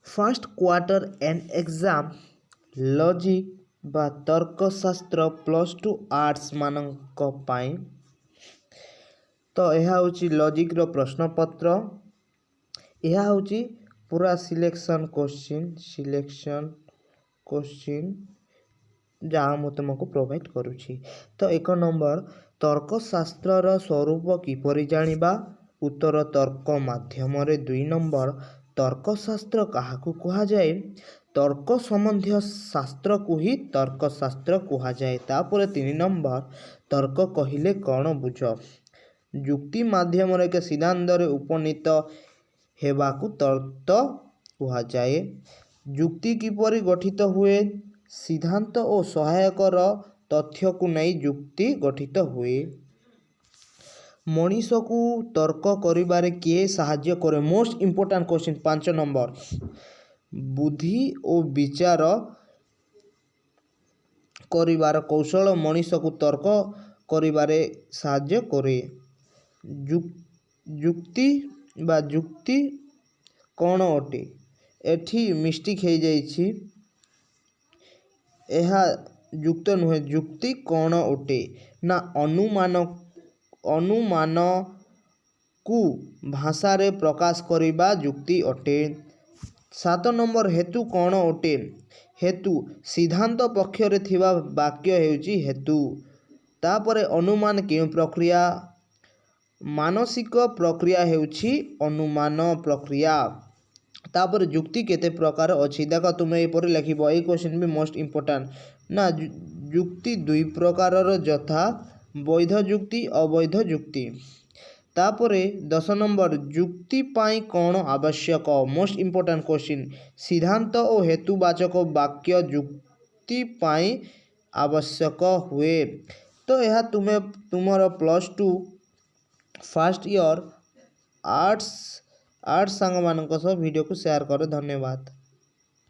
First quarter end exam logic ବା ତର୍କଶାସ୍ତ୍ର plus two arts ମାନଙ୍କ ପାଇଁ। ତ ଏହା ହେଉଛି ଲଜିକ୍ର ପ୍ରଶ୍ନପତ୍ର। ଏହା ହେଉଛି ପୁରା ସିଲେକ୍ସନ୍ କୋଶ୍ଚିନ୍, ସିଲେକ୍ସନ୍ କୋଶ୍ଚିନ୍ ଯାହା ମୁଁ ତୁମକୁ ପ୍ରୋଭାଇଡ଼ କରୁଛି। ତ 1 ନମ୍ବର, ତର୍କଶାସ୍ତ୍ରର ସ୍ୱରୂପ କିପରି ଜାଣିବା? ଉତ୍ତର, ତର୍କ ମାଧ୍ୟମରେ। 2 ନମ୍ବର, ତର୍କଶାସ୍ତ୍ର କାହାକୁ କୁହାଯାଏ? ତର୍କ ସମ୍ବନ୍ଧୀୟ ଶାସ୍ତ୍ରକୁ ହିଁ ତର୍କଶାସ୍ତ୍ର କୁହାଯାଏ। ତାପରେ 3 ନମ୍ବର, ତର୍କ କହିଲେ କ'ଣ ବୁଝ? ଯୁକ୍ତି ମାଧ୍ୟମରେ ଏକ ସିଦ୍ଧାନ୍ତରେ ଉପନୀତ ହେବାକୁ ତର୍କ କୁହାଯାଏ। ଯୁକ୍ତି କିପରି ଗଠିତ ହୁଏ? ସିଦ୍ଧାନ୍ତ ଓ ସହାୟକର ତଥ୍ୟକୁ ନେଇ ଯୁକ୍ତି ଗଠିତ ହୁଏ। ମଣିଷକୁ ତର୍କ କରିବାରେ କିଏ ସାହାଯ୍ୟ କରେ? Most important question, 5 number. ବୁଦ୍ଧି ଓ ବିଚାର କରିବାର କୌଶଳ ମଣିଷକୁ ତର୍କ କରିବାରେ ସାହାଯ୍ୟ କରେ। ଯୁକ୍ତି ବା ଯୁକ୍ତି କ'ଣ ଅଟେ? ଏଠି ମିଷ୍ଟେକ୍ ହେଇଯାଇଛି, ଏହା ଯୁକ୍ତ ନୁହେଁ। ଯୁକ୍ତି କ'ଣ ଅଟେ ନା ଅନୁମାନକୁ ଭାଷାରେ ପ୍ରକାଶ କରିବା ଯୁକ୍ତି ଅଟେ। 7 ନମ୍ବର, ହେତୁ କ'ଣ ଅଟେ? ହେତୁ, ସିଦ୍ଧାନ୍ତ ପକ୍ଷରେ ଥିବା ବାକ୍ୟ ହେଉଛି ହେତୁ। ତାପରେ ଅନୁମାନ କେଉଁ ପ୍ରକ୍ରିୟା? ମାନସିକ ପ୍ରକ୍ରିୟା ହେଉଛି ଅନୁମାନ ପ୍ରକ୍ରିୟା। ତାପରେ ଯୁକ୍ତି କେତେ ପ୍ରକାର ଅଛି? ଦେଖ, ତୁମେ ଏପରି ଲେଖିବ। ଏଇ କ୍ୱେଶ୍ଚିନ୍ ବି ମୋଷ୍ଟ ଇମ୍ପୋର୍ଟାଣ୍ଟ ନା। ଯୁକ୍ତି ଦୁଇ ପ୍ରକାରର, ଯଥା ବୈଧ ଯୁକ୍ତି, ଅବୈଧ ଯୁକ୍ତି। ତାପରେ 10 ନମ୍ବର, ଯୁକ୍ତି ପାଇଁ କ'ଣ ଆବଶ୍ୟକ? ମୋଷ୍ଟ ଇମ୍ପୋର୍ଟାଣ୍ଟ କ୍ୱେଶ୍ଚିନ୍, ସିଦ୍ଧାନ୍ତ ଓ ହେତୁବାଚକ ବାକ୍ୟ ଯୁକ୍ତି ପାଇଁ ଆବଶ୍ୟକ ହୁଏ। ତ ଏହା ତୁମେ ତୁମର plus two first year arts ସାଙ୍ଗମାନଙ୍କ ସହ ଭିଡ଼ିଓକୁ ସେୟାର କର। ଧନ୍ୟବାଦ।